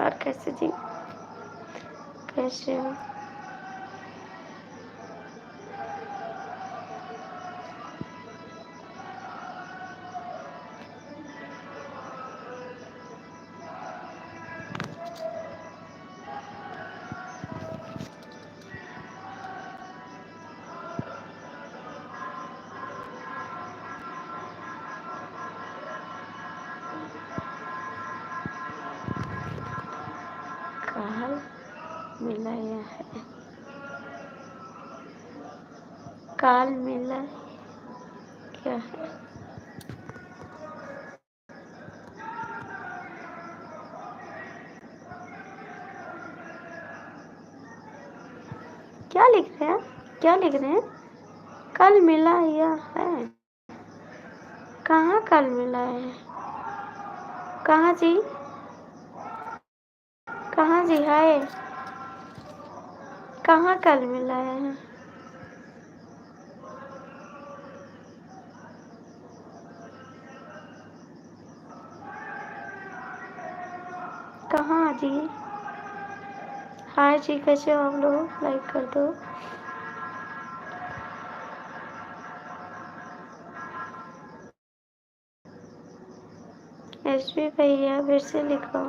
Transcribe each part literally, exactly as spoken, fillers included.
और कैसे जी, कैसे हो? काल मिला या है? काल मिला क्या है? क्या लिख रहे हैं? क्या लिख रहे हैं? कल मिला या है? कहाँ कल मिला है? कहाँ जी? कहाँ जी है? कहाँ कल मिला है? कहाँ जी? हाय जी, कैसे हो आप लोग? लाइक कर दो। एसपी भैया, फिर से लिखो।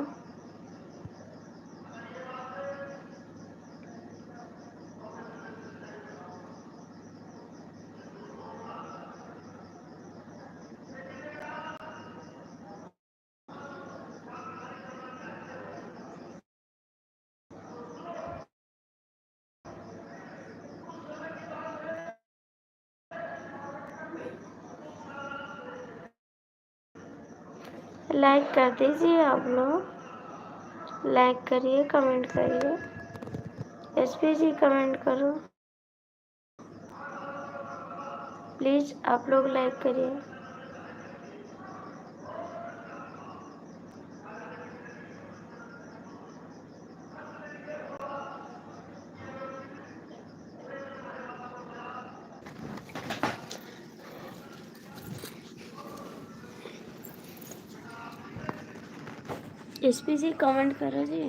लाइक कर दीजिए आप लोग, लाइक करिए, कमेंट करिए। एसपी जी, कमेंट करो प्लीज, आप लोग लाइक करिए। एसपी जी, कमेंट करो जी,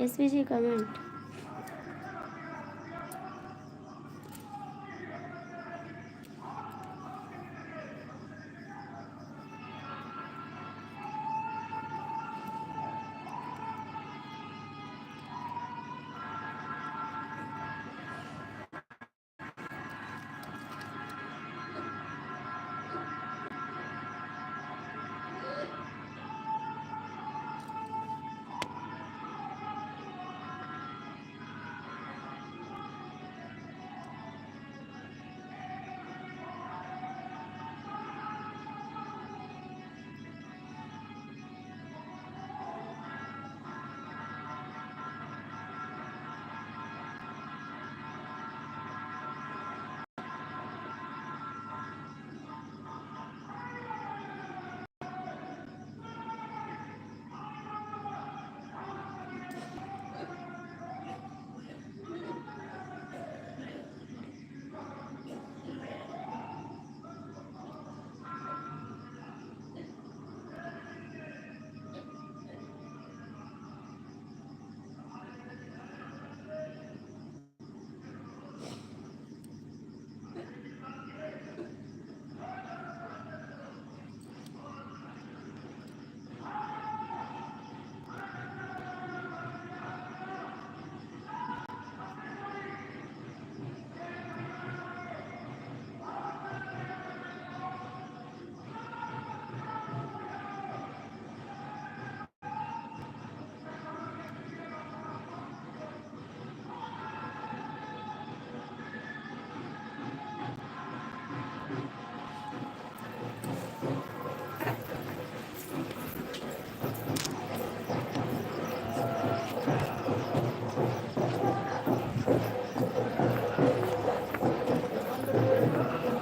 एसपी जी, कमेंट।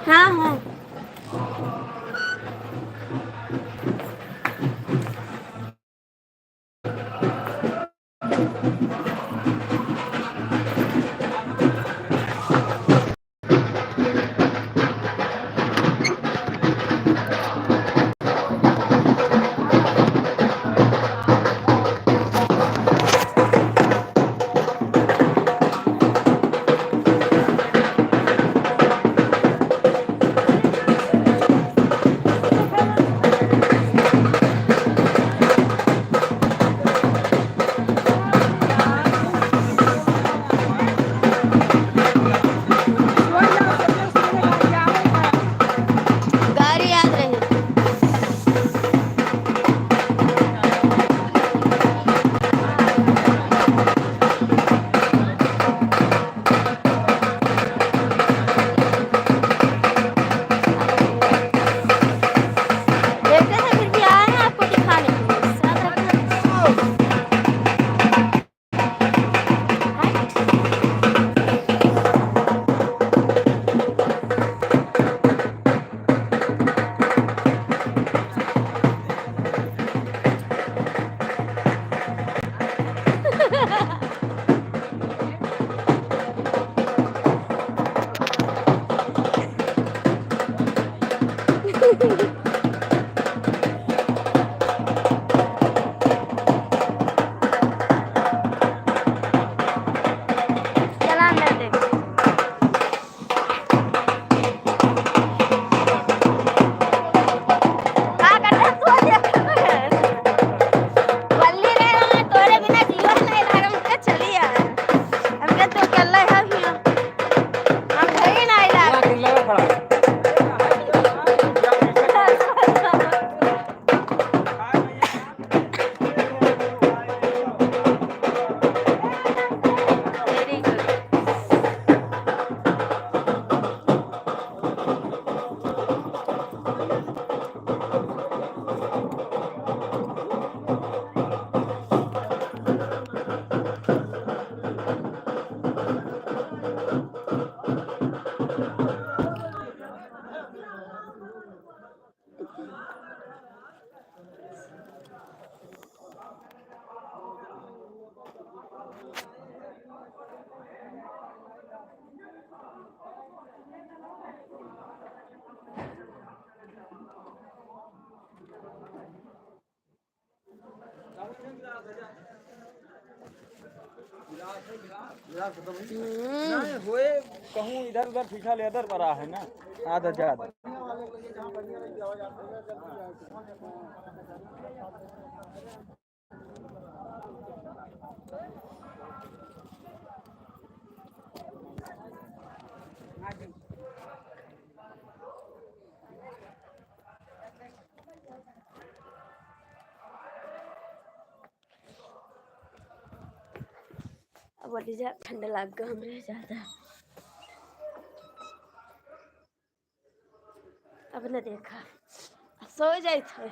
हाँ, हाँ। चला अंदर देख। का करत हस तू? बल्ली रे, हमें तोरे बिना जीवन नहीं धारम के चली आ। हमके तो अकेला है हियां। हम कहीं नहीं लाग। Very good. हम्म। नहीं, होए कहूँ इधर उधर पीछा ले इधर बड़ा है ना, आधा ज्यादा। अब बोली जा, ठंड लाग गया हमरे ज्यादा। अब न देखा, अब सो जाइत है।